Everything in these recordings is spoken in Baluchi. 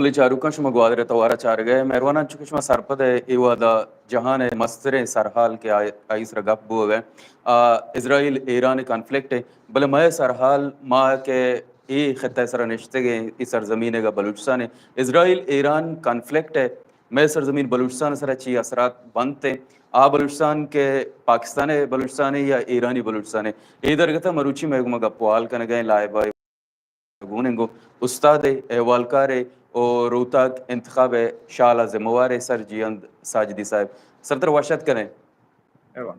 بلے چاروکاں، شما گوادر ءِ توار ءَ چارگ ءَ ئے۔ مہرواناں، چونکہ شما سرپد ئے، اے وہد ءَ جہان ءِ مستریں سرحال کہ آ-، آئی سرا گپ بوگ ءَ، آ، اسرائیل ایران ءِ کانفلکٹ ءَ، بلے مئے سرحال، ما کہ اے خطہ ءِ سرا نشتگ ایں، اے سرزمین ءِ بلوچستان ءَ، اسرائیل ایران کانفلکٹ ءَ مئے سرزمین بلوچستان ءِ سرا چی اثرات بنت ءُ آ بلوچستان کہ پاکستان ءِ بلوچستان ءَ یا ایرانی بلوچستان ءَ، اے درگت ءَ مروچی مئے گوما گپ ءُ ہال کنگ ءَ ایں لائب ءَ گون انگو استاد ءُ احوالکار ءُ او روتاک انتخاب ءِ شال ءِ ذمہ وار ءُ سر جیئند ساجدی صاحب۔ سر، ترا وش اتک کنیں۔ احوال۔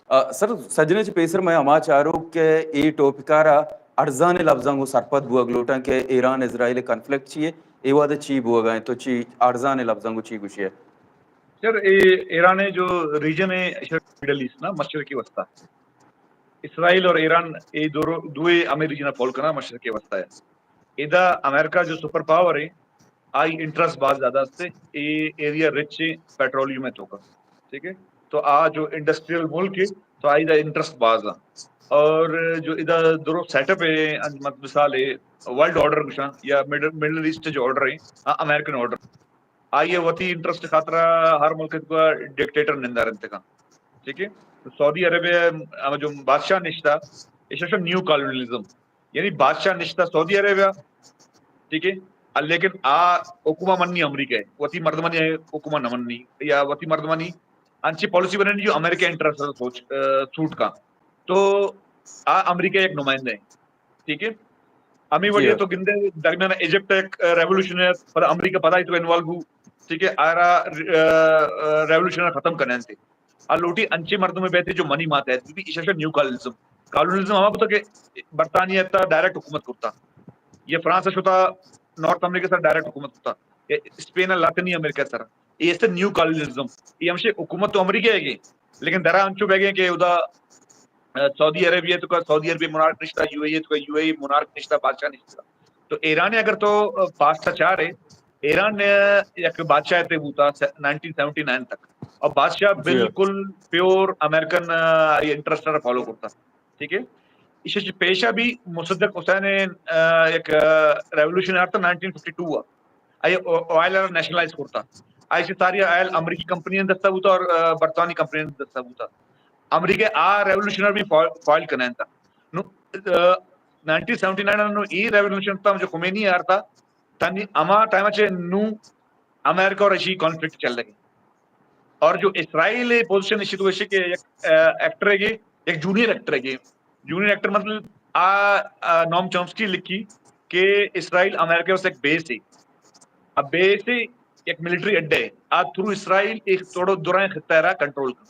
آ، سر، سجنیں چہ پیسر مئے ہما چاروک کہ اے ٹاپک ءَ را ارزانیں لبزاں گوں سرپد بوگ لوٹاں کہ ایران اسرائیل ءِ کانفلکٹ چی ءُ اے وہد ءَ چی بوگ ءَ انت، تو چی ارزانیں لبزاں گوں چی گوشی ئے؟ سر، اے ایران ءِ جو ریجن ہے، مڈل ایسٹ نا، مشرقی وسطی۔ اسرائیل اور ایران، اے دو رو-، دوئے ہمے ریجن ءَ فال کناں مشرقی وسطی ءَ۔ ادا امریکہ جو سپر پاور ہے، آئی انٹرسٹ باز زیادہ است، اے ایریا رچ ہے پیٹرولیم ءِ توکا، ٹھیک ہے؟ تو آ جو انڈسٹریل ملک ہے، تو آئی دا انٹرسٹ باز ہے۔ اور جو ادا درو سیٹ اپ ہے، مت-، مثال ہے، ورلڈ آرڈر گوشاں یا مڈل، مڈل ایسٹ جو آرڈر ہے، آ امریکن آرڈر۔ آئی ءَ وتی انٹرسٹ خاطر ہر ملک ءِ توکا ڈکٹیٹر نندارینتگ اَنت۔ ٹھیک ہے؟ تو سعودی عربیہ ءِ ہما جو بادشاہ نشتہ، ایشی ءَ نیو کالونیلزم، یعنی بادشاہ نشتہ سعودی عربیہ، ٹھیک ہے؟ آ لیکن آ حکم ءَ منی امریکہ ءِ، وتی مردمانی حکم ءَ نہ منی، یا وتی مردمانی انچی پالیسی بنانی جو امریکہ انٹرسٹ ءَ سوچ، آ، سوٹ کا۔ تو آ امریکہ ءِ یک نمائندہ ہے۔ ٹھیک ہے؟ ہمے جی وڑی ءَ ہاں۔ تو گندے درمیان ایجپٹ ءَ یک ریولوشن ہے، پدا امریکہ پدا ای تو انوالو بو، ٹھیک ہے، آرا، آ، آ، ریولوشن ءَ ختم کنائینتے۔ آ لوٹی انچیں مردمے بیتے جو منی مات ءَ ایت بی، ایشی ءَ نیو کالونیزم۔ کالونیزم ہما بوتا کہ برطانیہ ءَ تا ڈائریکٹ حکومت کرتا۔ یا فرانس ءَ شتا نارتھ امریکہ ءِ سر ڈائریکٹ حکومت کرتا۔ یا اسپین ءَ لاطینی امریکہ ءِ سر۔ اے است نیو کالونیزم۔ اے ہمشے حکومت تو امریکہ ءِ گے، لیکن درا انچو بہ گئے کہ ادا، آ، سعودی عربیہ ءِ توکا سعودی عربیہ مونارک نشتا، یو اے ای ءِ توکا یو اے ای مونارک نشتا، بادشاہ نشتا۔ تو ایران ءَ اگر تو، آ، پاسٹ ءَ چارے، ایران ءَ یک بادشاہ تے بوتا سے-، نائنٹین سیونٹی نائن تک۔ اور بادشاہ جی ہاں۔ بالکل پیور امریکن، آ، انٹرسٹ ءَ فالو کرتا۔ ٹھیک ہے؟ ایشی چہ پیشا بھی مصدق حسین ءِ، آ، یک، آ، ریولوشن آتا نائنٹین ففٹی ٹو ءَ۔ آئی او-، آئل ءَ نیشنلائز کرتا۔ آئی چہ ساری آئل امریکی کمپنی دستا بوتا اور، آ، برطانوی کمپنی دستا بوتا۔ امریکہ آ ریولوشن بھی فا-، فائل کنائینتا۔ نو، آ، نائنٹین سیونٹی نائن ءَ نو اے ریولوشن تام جو خمینی آرتا، تنی ہما ٹائم چہ نو امریکہ اور ایشی کانفلکٹ چل رہی۔ اور جو اسرائیل ءِ پوزیشن ایشی تو ایشی کہ یک، آ، ایکٹر ہے کہ یک جونیئر ایکٹر ہے کہ جونیئر ایکٹر مطلب آ، آ، نوم چومسکی لکھی کہ اسرائیل امریکہ واسطے ایک بیس ہے۔ اب بیس ہے، یک ملٹری اڈا ہے۔ آ تھرو اسرائیل ایک توڑو درائیں خطہ را کنٹرول کر۔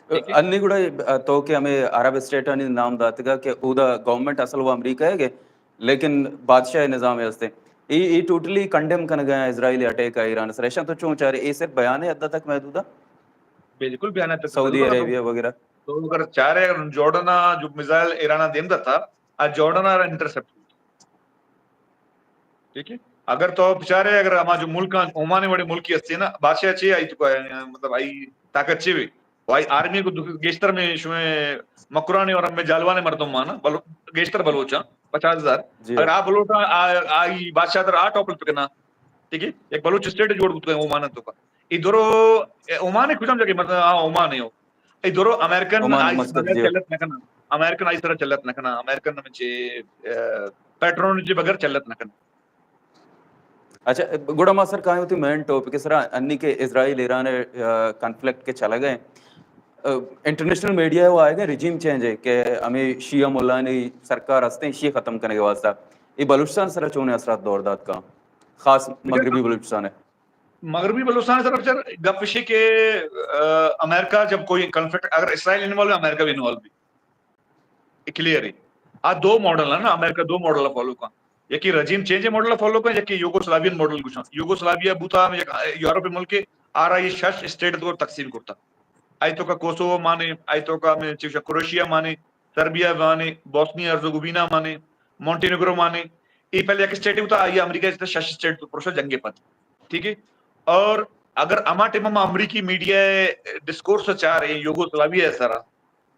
ٹھیک ہے؟ انی گڑا، آ، تو کہ ہمیں عرب اسٹیٹ آنی نام داتگا کہ اودا گورنمنٹ اصل وہ امریکہ ہے کہ لیکن بادشاہ نظام ہے ہستے۔ ای، ای ٹوٹلی کنڈیم کنگا اسرائیل اٹیک ہے ایران سر۔ ایشاں تو چون چارے، اے صرف بیان ہے حد تک محدود ہے؟ بالکل بیان ہے تک سعودی محدود ہے۔ عربیہ وغیرہ۔ تو اگر چارے، اگر جارڈن ءَ جو میزائل ایران ءَ دیم داتا، آ جارڈن ءَ انٹرسپٹ۔ ٹھیک ہے؟ اگر تو بچارے، اگر ہما جو ملک، عمان وڑے ملکی ہستے نا، بادشاہ چے آئی تو، مطلب آئی طاقت چے بھی، وہ آئی آرمی کو دو-، گیشتر میں شمے مکرانے اور ہمیں جالوانے مردم مانا، بلو-، گیشتر بلوچاں، پچاس ہزار۔ جی۔ اگر آ بلوچاں، آ-، آئی بادشاہ در آ ٹاپل پکنا، ٹھیک ہے؟ ایک بلوچ اسٹیٹ جوڑ بوتگا عمان توکا۔ ای درو، اے، عمان کجام جگہ، مطلب، ہاں، عمان ہے۔ ای درو امریکن عمان آئی مسقط، بغیر جی۔ چلت نہ کنا۔ امریکن آئی سرا چلت نہ کنا۔ امریکن ہمیں چے، اے، پیٹرون چے بغیر چلت نہ کنا۔ اچھا، گڑا ما سر کائیں ہوتی مین ٹاپک سرا، انی کہ اسرائیل ایران، اے، کنفلکٹ کے چلا گئے۔ اے، انٹرنیشنل میڈیا وہ آئے گئے رجیم چینج ہے کہ ہمیں شیعہ ملانی سرکار ہستے ہیں، شیعہ ختم کرنے کے واسطہ۔ یہ بلوچستان سرا چونے اثرات دور دات کا، خاص مغربی بلوچستان ہے۔ مغربی بلوچستان سرا بچار گپ اشی کہ، آ، امریکہ جب کوئی کنفلکٹ، اگر اسرائیل انوالو ہے، امریکہ بھی انوالو بھی۔ کلیئر ہے۔ آ دو ماڈل ہے نا، امریکہ دو ماڈل فالو کا۔ یکی رجیم چینج ماڈل فالو کا، یکی یوگوسلاوین ماڈل گوشاں۔ یوگوسلاویا بوتا ہم یک یورپ ملک ہے، آرا یہ شش اسٹیٹ تو تقسیم کرتا۔ آئی توکا کوسوو مانے، آئی توکا ہمیں چیز کروشیا مانے، سربیا مانے، بوسنیا ہرزگوبینا مانے، مونٹینیگرو مانے۔ اے پہلے یک اسٹیٹ ہوتا، آئی امریکہ جتا شش اسٹیٹ تو پروسیس جنگ پد۔ ٹھیک ہے؟ اور اگر ہما ٹائم ہم امریکی میڈیا ڈسکورس چار ہیں یوگوسلاویا سرا،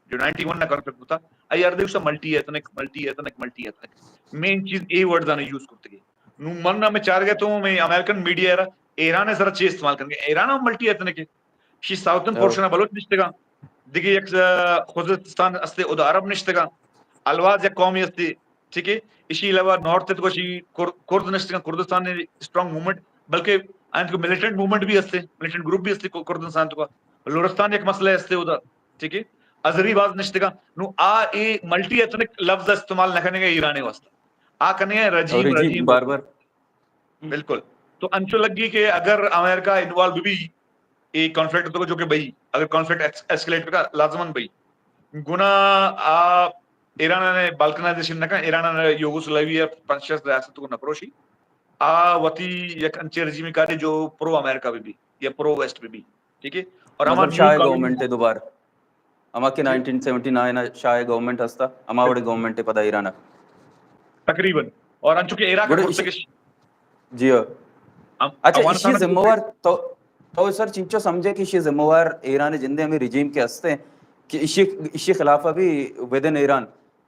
جو نائنٹی ون نا کانفلکٹ ہوتا، آئی ہر دے اس multi ethnic, multi ethnic, multi ethnic. Main چیز اے ورڈز آنے یوز کرتے گئے۔ نوں من ہمے چارگ ءَ تو ہمے امریکن میڈیا ءَ را ایران ءِ سرا چے استعمال کنگ ءَ؟ ایران ہم ملٹی ایتھنک ہے۔ شی ساؤتھن پورشن ءَ بلوچ نشتگاں، دگہ یک، ا، خوزستان استے، اودا عرب نشتگاں، الواز یک قومے استے، ٹھیک ہے۔ اشی علاوہ نارتھ ءَ تو شی کر-، کرد نشتگاں، کردستان ءِ اسٹرانگ موومنٹ، بلکہ آیاں تو ملیٹنٹ موومنٹ بھی استے، ملیٹنٹ گروپ بھی استے کو-، کردستان تو کا۔ لورستان یک مسئلہ استے اودا، ٹھیک ہے۔ ازری باز نشتگاں۔ نوں آ اے ملٹی ایتھنک لفظ استعمال نہ کنگ ءَ ایران ءِ واسطہ۔ آ کنگ ءَ رجیم، رجیم، بار بار۔ بالکل۔ تو انچو لگی کہ اگر امریکہ انوالو بہ بی اے کانفلکٹ تو جو کہ بئی، اگر کانفلکٹ ایس-، ایسکلیٹ کا لازمن بئی، گنا آ ایران نے بالکنائزیشن نہ کن، ایران نے یوگوسلاویا پنچ شش ریاست کو نہ پروشی۔ آ وتی یک انچے رجیمی کاری جو پرو امریکہ بہ بی یا پرو ویسٹ بہ بی، ٹھیک ہے؟ اور ہما مطلب نیو شاہ اکانومی گورنمنٹ دوبارہ ہما کہ جی۔ نائنٹین سیونٹی نائن ءَ شاہ گورنمنٹ ہستا، ہما وڑے گورنمنٹ پدا ایران ءَ۔ تقریباً۔ اور انچو کہ عراق ءَ گڑا کرتگش۔ جی ہاں۔ ہم-، اچھا، افغانستان ایشی ءَ ذمہ وار تو، تو سر چنچو سمجھے کہ ایشی ذمہ وار ایران ءِ جندے ہمے رجیم کہ ہستے کہ ایشی، ایشی خلاف ابھی ودن ایران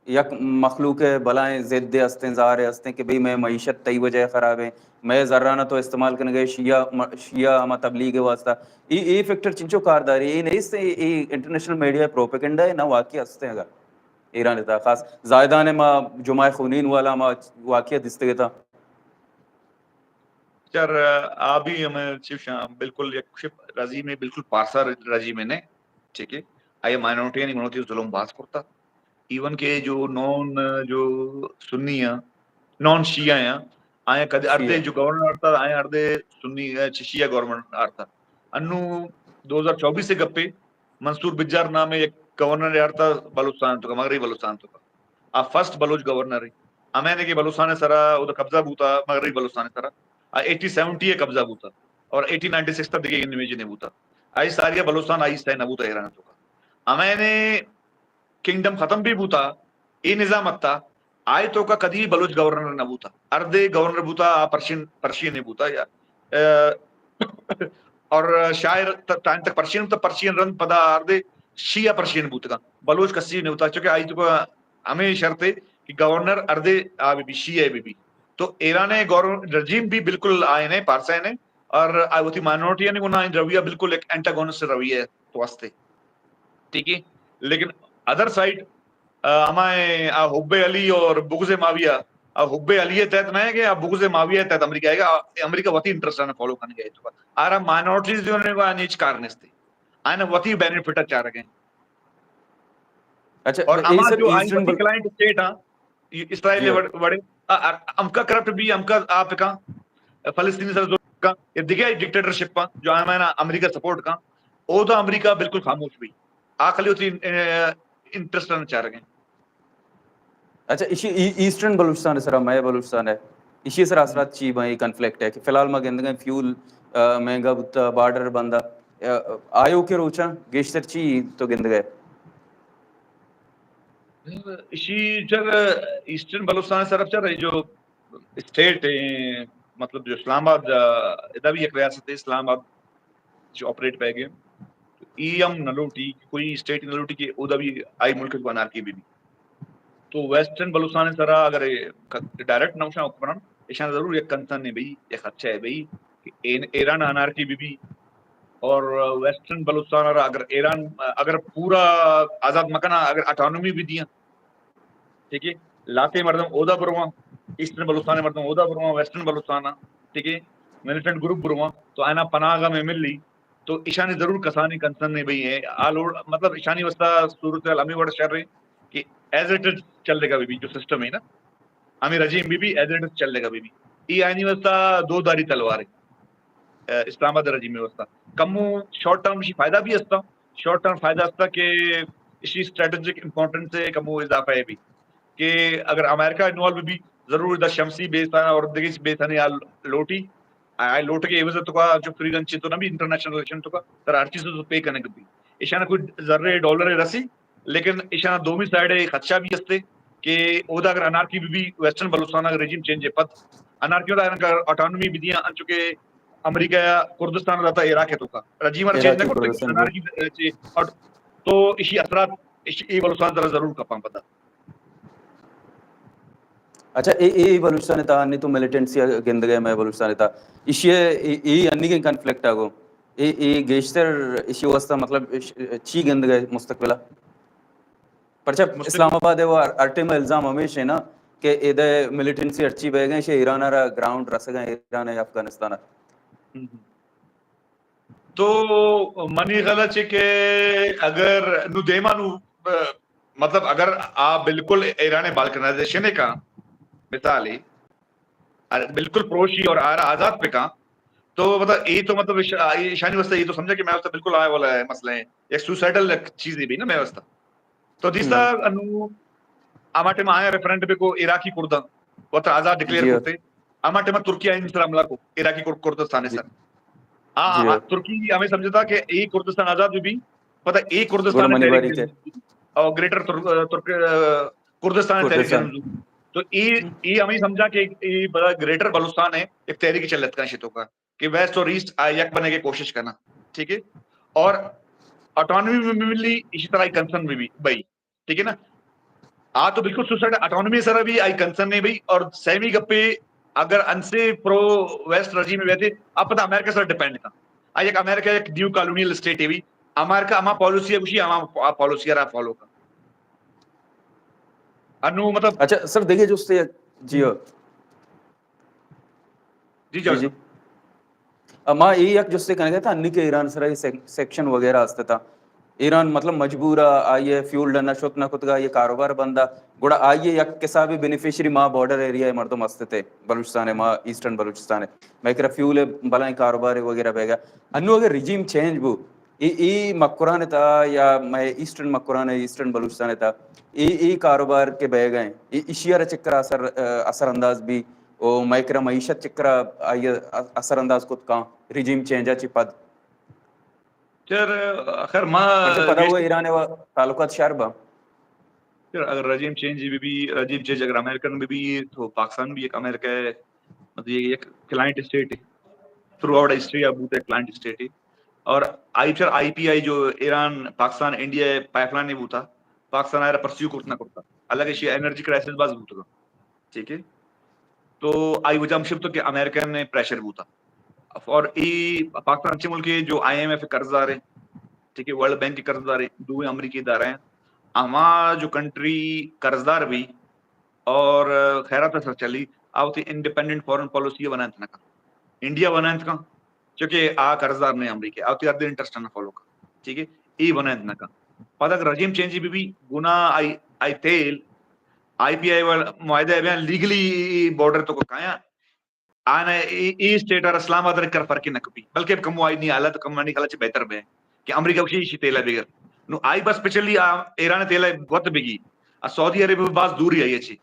یک مخلوق ءِ بلائیں ضد ءِ ہستیں، زار ءِ ہستیں کہ بھئی مئے معیشت تئی وجہ ءَ خراب ہے، مئے زرانا تو استعمال کنگ ءَ شیعہ، شیعہ ہما تبلیغ ءِ واسطہ۔ اے، اے فیکٹر چنچو کارداری، اے نیست، اے، اے انٹرنیشنل میڈیا پروپیگنڈا ہے، نہ واقعی ہستیں اگر ایران ءِ تہا خاص زاہدان ءَ ما جمعہ خونین والا ما واقعہ دیستگ اتاں۔ چر آ بھی ہمیں چیز بالکل یک شپ رجیم ہے، بالکل پارسا رجیم ہے نے، ٹھیک ہے۔ آئی مائنورٹی یعنی منوتی ظلم باز کرتا۔ ایون کہ جو نان، جو سنی ہیں، نان شیعہ ہیں، آیا کدی اردے شیعہ۔ جو گورنر آرتا، آیا اردے سنی، اے، چ-، شیعہ گورنر آرتا۔ انو دو ہزار چوبیس سے گپے منصور بجار نام یک گورنر آرتا بلوچستان تو کا، مغربی بلوچستان تو کا۔ آ فرسٹ بلوچ گورنر ہے۔ ہمیں نے کہ بلوچستان سرا او قبضہ بوتا، مغربی بلوچستان سرا۔ آ ایٹی سیونٹی قبضہ بوتا اور ایٹی نائنٹی سکس تک دیگه انویژن بوتا۔ آئی ساری بلوچستان آئی سائے نہ بوتا ایران تو کا۔ ہمیں نے کنگڈم ختم بھی بوتا، اے نظام اتا، آئی تو کا کدی بلوچ گورنر نہ بوتا۔ اردے گورنر بوتا، آ پرشین، پرشین بوتا یا، اے، اور شاعر ت-، ٹائم تک پرشین بوتا، پرشین رند پدا اردے شیعہ پرشین بوتگا۔ بلوچ کسی نہ بوتا، چونکہ آئی تو کا ہمیں شرط ہے کہ گورنر اردے آ بی بی، شیعہ بی بی۔ تو ایران گورنر رجیم بھی بالکل آئین ہے، پارسین ہے، اور آ وتی مائنورٹی نے گنا رویہ بالکل ایک اینٹاگونسٹ رویہ ہے تو واسطے۔ ٹھیک ہے، لیکن ادر سائیڈ، آ، ہمائیں آ حب علی اور بغض معاویہ، آ حب علی تحت نہ ہے کہ آ بغض معاویہ تحت امریکہ آئے گا، آ، امریکہ وتی انٹرسٹ نے فالو کرنے گئے تو آرا مائنورٹیز جو نے وہ نیچ کار نستے، آئین وتی بینیفٹ چاہ رہے ہیں۔ اچھا، اور اے اما سر جو آئی ایسٹرن وتی بل-، کلائنٹ اسٹیٹ ہاں، اسرائیل جی۔ وڑ-، وڑے، آ، آ، ہم کا کرپٹ بھی، ہم کا آپ کا فلسطینی سر کا، یہ دیگه ڈکٹیٹرشپ کا، جو ہمیں نا امریکہ سپورٹ کا، او تو امریکہ بالکل خاموش بھی۔ آ خلی ہوتی، اے، انٹرسٹ نہ چاہ رہے ہیں۔ اچھا، ایشی ای-، ایسٹرن بلوچستان سرا، مئے بلوچستان ہے، ایشی سرا اثرات چی بیں، اے کنفلکٹ ہے کہ فی الحال ما گندگیں فیول، آ، مہنگا بوتا، بارڈر بندا، آ، آیو کے روچاں گیشتر چی تو گندگئے؟ ایشی چر ایسٹرن بلوچستان سرا چر جو اسٹیٹ ہیں، مطلب جو اسلام آباد، آ، ادا بھی ایک ریاست ہے اسلام آباد، جو آپریٹ پہ گئے۔ تو ای ہم نہ لوٹی، کوئی اسٹیٹ نہ لوٹی کہ اودا بھی آئی ملک کو انارکی بھی بھی۔ تو ویسٹرن بلوچستان سرا اگر ک-، ڈائریکٹ نہ وشاں حکمران، ایشان ضرور یک کنسرن ہے بھئی، یک خدشہ ہے بھئی کہ این-، ایران انارکی بھی بھی۔ اور ویسٹرن بلوچستان را اگر ایران، اگر پورا آزاد مکنا، اگر اٹانومی بھی دیاں، ٹھیک ہے، لاتے مردم اودا برواں، ایسٹرن بلوچستان مردم اودا برواں، ویسٹرن بلوچستان، ٹھیک ہے، ملیٹنٹ گروپ برواں، تو آنا پناہ میں ملی، تو ایشانی ضرور کسانی کنسرن نہیں بھئی ہے۔ آ لوڑ-، مطلب ایشانی واسطہ صورتحال ہمیں وڑ شر ہے کہ ایز اٹ از چل لے گا بھی، جو سسٹم ہے نا، ہمیں رجیم بھی بھی ایز اٹ از چل لے گا بھی بھی۔ یہ آئینی واسطہ دو داری تلوار ہے۔ اے، اسلام آباد رجیم واسطہ کمو شارٹ ٹرم شی فائدہ بھی ہستا، شارٹ ٹرم فائدہ ہستا کہ اسی اسٹریٹجک امپورٹنس ہے کمو اضافہ ہے بھی کہ اگر امریکہ انوالو بھی ضرور دا شمسی بیس آنا اور دگہ بیس آنے آ لوٹی، آ لوٹ کے عوض تو کا جو فری رن چیتو نہ بھی انٹرنیشنل ریلیشن تو کا سر ہر چیز تو پے کرنے بھی ایشانا کوئی ذرے ڈالر رسی، لیکن ایشانا دومی سائیڈ ہے خدشہ بھی ہستے کہ اودا اگر انارکی بھی، بھی ویسٹرن بلوچستان اگر رجیم چینج ہے پت انارکی ہوتا ہے اٹانومی بھی دیا، انچو کہ امریکہ یا کردستان داتا عراق ہے تو کا رجیم اگر چینج نہ کرتے انارکی چے، اور تو اسی اثرات اسی بلوچستان ذرا ضرور کپاں پتا۔ اچھا، اے، اے بلوچستان ءِ تہا انی تو ملیٹنسی گندگ ءَ مئے بلوچستان ءِ تہا، ایشی ءَ اے، اے انی کن کنفلکٹ آگو، اے، اے گیشتر ایشی واسطہ مطلب ایش-، چی گندگ ءَ مستقبل ءَ؟ پرچہ مستقبل اسلام آباد ءِ و ہر، ہر ٹائم الزام ہمیش ہے نا کہ ایدے ملیٹنسی ہرچی بیگ ءَ ایشی ایران ءَ را گراؤنڈ رسگ ءَ، ایران ءَ افغانستان ءَ۔ ہم۔ تو منی خیال ءَ چہ کہ اگر نو دیما نو، مطلب اگر آ بالکل ایران ءِ بالکنائزیشن ءَ کاں، مثال ءَ، بالکل پروشی اور آرا آزاد پہ کاں، تو مطلب اے تو مطلب اش-، ایشانی واسطہ اے تو سمجھا کہ مئے واسطہ بالکل آئے والا ہے مسئلہ ہے، ایک سوسائڈل چیز ہی بھی نا مئے واسطہ۔ تو دیستا ہم۔ انو ہما ٹائم آیا ریفرنڈم کو عراقی کرداں وت آزاد ڈکلیئر جی۔ کرتے۔ ہما ٹائم ترکیہ ہند سر حملہ کو عراقی کر-، کردستان جی۔ سر۔ ہاں، جی۔ ہاں، ترکی ہمیں سمجھتا کہ اے کردستان آزاد بھی، پتہ اے گڑا کردستان منی تحریک باری تے۔ اور گریٹر تر-، ترک-، کردستان تحریک کردستان۔ جنوب۔ تو اے، ہم۔ اے ہمیں سمجھا کہ اے بڑا گریٹر بلوچستان ہے، ایک تحریک چلت کا شتوں کا۔ کہ ویسٹ اور ایسٹ آ یک بننے کی کوشش کرنا، ٹھیک ہے، اور آٹونومی میں بھی اسی طرح کنسرن بھی، بھی بھائی، ٹھیک ہے نا؟ آ تو بالکل سوسائڈ آٹونومی سر بھی آئی کنسرن نہیں بھائی، اور سیمی گپے اگر ان سے پرو ویسٹ رجیم میں بیٹھے، آپ پتہ امریکہ سر ڈیپینڈ کا۔ آ یک امریکہ یک نیو کالونیل اسٹیٹ ہے بھی، امریکہ ہما پالیسی ہے، اسی ہما پالیسی را فالو کا۔ انو مطلب اچھا سر، دیکھیے جو اس سے، جی ہو۔ جی، جی، جی۔ جی۔ ء ما اے یک جستے کنگ ء تھا، انی کہ ایران سرا اے سیک-، سیکشن وغیرہ است تھا۔ ایران مطلب مجبور ء آئی ء فیول ڈن ء شت نہ کتگ ء آئی ء کاروبار بند ء، گڑا آئی ء یک حسابے بینیفیشری ما بارڈر ایریا ء مردم است تے، بلوچستان ء ما ایسٹرن بلوچستان ء۔ مئے کرا فیول ء بلائیں کاروبار وغیرہ بیگ ء۔ انو اگر رجیم چینج بو، اے، اے مکران ء تھا یا مئے ایسٹرن مکران ء، ایسٹرن بلوچستان ء تھا، اے، اے کاروبار کہ بیگ ء ایں، اے ایشی ء را چکر اثر، اثر انداز بی؟ او مئے کرا معیشت چکرا آئی ء اثر انداز کت کاں رجیم چینج ء چہ پد؟ چر، آخر ما پرچہ پدا گیشت-، وہ ایران ء و تعلقات شر با۔ چر، اگر regime change be be, regime change اگر امریکن بی بی تو پاکستان بھی ایک امریکہ ہے، مطلب یہ ایک کلائنٹ اسٹیٹ ہے، تھرو آؤٹ ہسٹری اب بوتا ہے کلائنٹ اسٹیٹ ہے۔ اور آئی پی آئی جو ایران، پاکستان، انڈیا پائپ لائن نہیں بوتا، پاکستان آئرا پرسیو کرت نہ کرتا، حالانکہ ایشی انرجی کرائسس باز بوتا۔ ٹھیک ہے، تو آئی وجہ ہم شفت کہ امریکہ نے پریشر بوتا۔ اور ای پاکستان اچھے ملک ہے جو آئی ایم ایف قرض دار ہے، ٹھیک ہے، ورلڈ بینک کے قرض دار ہے، دو امریکی ادارے ہیں۔ ہما جو کنٹری قرض دار بھی اور خیرات سر چلی، آوتی انڈیپینڈنٹ فارن پالیسی بنائیں تنکا، انڈیا بنائیں تنکا، چونکہ آ قرض دار نہیں امریکہ، آوتی ادارے انٹرسٹ نہ فالو کا، ٹھیک ہے، ای بنائیں تنکا۔ پدا اگر رجیم چینج بھی بھی گنا آئی، آئی تیل آئی پی آئی وال معاہدہ بیان لیگلی بارڈر تو کو کایا۔ آنا ای، ای اسٹیٹ اور اسلام آباد کر فرق نہ کپی، بلکہ کم آئی نی حالت کم آنی خلاچ بہتر بے کہ امریکہ وشی ایشی تیلا بگر۔ نو آئی بس پچھلی آ، ایران تیلا بہت بگی۔ آ سعودی عرب باز دوری آئی اچھی۔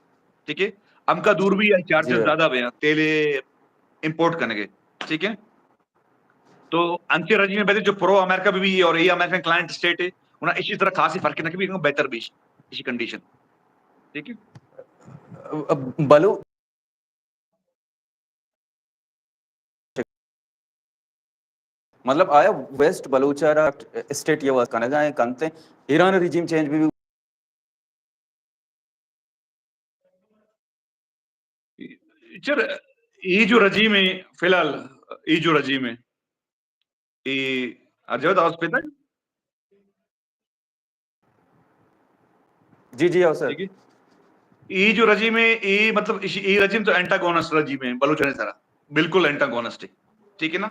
ٹھیک ہے؟ ہم کا دور بھی آئی جی چارجز ہاں۔ زیادہ بے ہیں، تیل امپورٹ کرنے کے۔ ٹھیک ہے؟ تو انچے رجیم بیتے جو پرو امریکہ بھی، بھی اور یہ امریکن کلائنٹ اسٹیٹ ہے، انہاں اسی طرح خاصی فرق نہ کپی، بہتر بھی اسی کنڈیشن۔ ٹھیک ہے؟ اب بلو-، مطلب آیا ویسٹ بلوچ ء را اسٹیٹ یہ واسطہ کنگا ہیں کنتے ایران رجیم چینج بھی؟ چر، یہ جو رجیم ہے، فی الحال یہ جو رجیم ہے، یہ ہر جگہ آواز پیدا ہے؟ جی، جی، ہاں، سر۔ ٹھیک ہے؟ یہ جو رجیم ہے، یہ مطلب، اسی، یہ رجیم تو اینٹاگونسٹ رجیم ہے، بلوچانی سرا۔ بالکل اینٹاگونسٹ ہے۔ ٹھیک ہے نا؟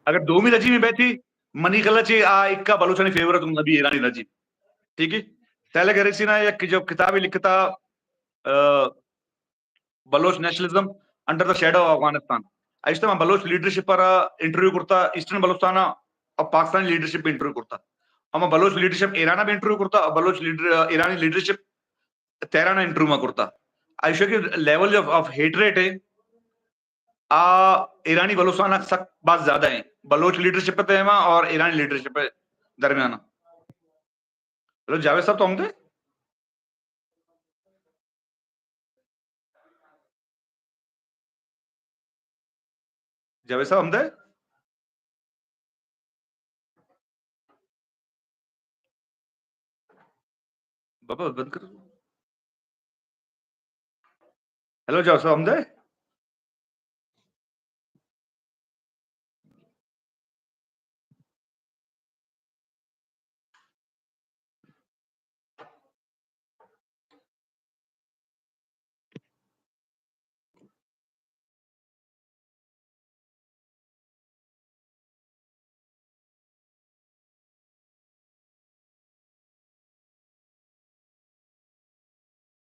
اگر دومی رجیم میں بیٹھی، منی خیال چے آ اکا بلوچانی فیور تو نبی ایرانی رجیم۔ ٹھیک ہے؟ سیلک ہریسی نا یک جو کتابی لکھتا، آ، Baloch nationalism under the shadow of Afghanistan. ایشتا ما بلوچ لیڈرشپ پر انٹرویو کرتا، ایسٹرن بلوچستان اور پاکستانی لیڈرشپ بھی انٹرویو کرتا۔ اما بلوچ لیڈرشپ ایران بھی انٹرویو کرتا اور بلوچ لیڈر، ایرانی لیڈرشپ تہران انٹرویو ما کرتا۔ ایشو کہ لیول آف، آف ہیٹریٹ ہے، آ ایرانی بلوچستان سک بات زیادہ ہیں۔ بلوچ لیڈرشپ تے ما اور ایرانی لیڈرشپ درمیان۔ ہیلو، جاوید صاحب تو ہم تھے؟ جاوید صاحب ہم تھے؟ بابا بند کر۔ ہیلو جاسو، ہمدے؟